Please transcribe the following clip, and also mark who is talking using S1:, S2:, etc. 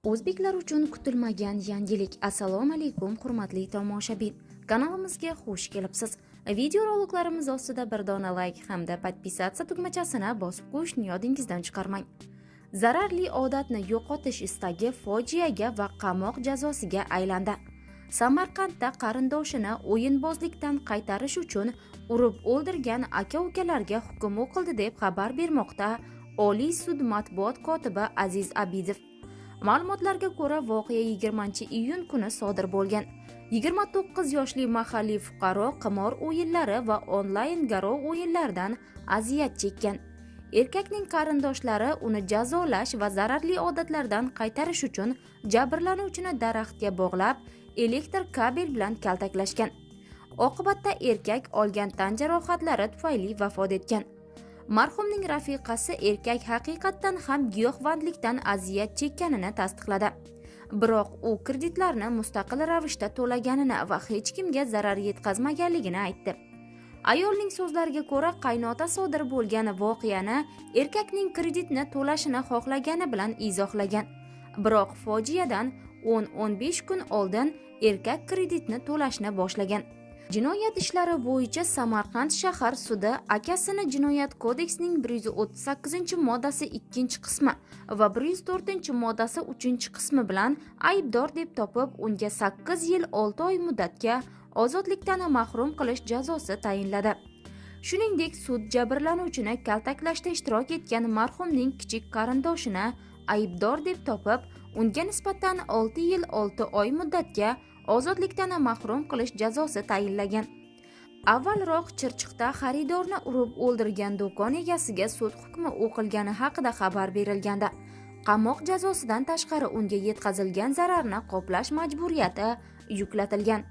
S1: O'zbeklar uchun kutilmagan yangilik. Assalomu alaykum, hurmatli tomoshabin. Kanalimizga xush kelibsiz. Videoroliklarimiz ostida bir dona like hamda подписаться tugmachasini bosib qo'yishni yodingizdan chiqarmang. Zararli odatni yo'qotish istagi fojiaga va qamoq jazosiga aylandi. Samarqandda qarindoshini o'yinbozlikdan qaytarish uchun urib o'ldirgan aka-ukalarga hukm o'qildi, deb xabar bermoqda Oliy sud matbuot kotibi Aziz Abidov. Ma'lumotlarga ko'ra, voqea 20-iyun kuni sodir bo'lgan. 29 yoshli mahalliy fuqaro qimor o'yinlari va onlayn garov o'yinlaridan aziyat chekkan. Erkakning qarindoshlari uni jazolash va zararli odatlardan qaytarish uchun jabrlanuvchini daraxtga bog'lab, elektr kabel bilan kaltaklashgan. Oqibatda erkak olgan tan jarohatlari tufayli vafot etgan. Marhumning rafiqasi erkak haqiqatdan ham giyohvandlikdan aziyat chekkanini tasdiqladi. Biroq u kreditlarni mustaqil ravishda to'laganini va hech kimga zarar yetkazmaganligini aytdi. Ayolning so'zlariga ko'ra, qaynota sodir bo'lgan voqeani erkakning kreditni to'lashini xohlagani bilan izohlagan. Biroq fojiadan 10-15 kun oldin erkak kreditni to'lashni boshlagan. Jinoyat ishlari bo'yicha Samarqand shahar sudi akasini Jinoyat kodeksining 138-moddasi 2-qismi va 104-moddasi 3-qismi bilan aybdor deb topib, unga 8 yil 6 oy muddatga ozodlikdan mahrum qilish jazosi tayinladi. Shuningdek, sud jabrlanuvchini kaltaklashda ishtirok etgan marhumning kichik qarindoshini aybdor deb topib, unga nisbatan 6 yil 6 oy muddatga ozodlikdan mahrum qilish jazosi tayinlagan. Avvalroq Chirchiqda xaridorni urib o'ldirgan do'kon egasiga sud hukmi o'qilgani haqida xabar berilgandi. Qamoq jazosidan tashqari unga yetkazilgan zararni qoplash majburiyati yuklatilgan.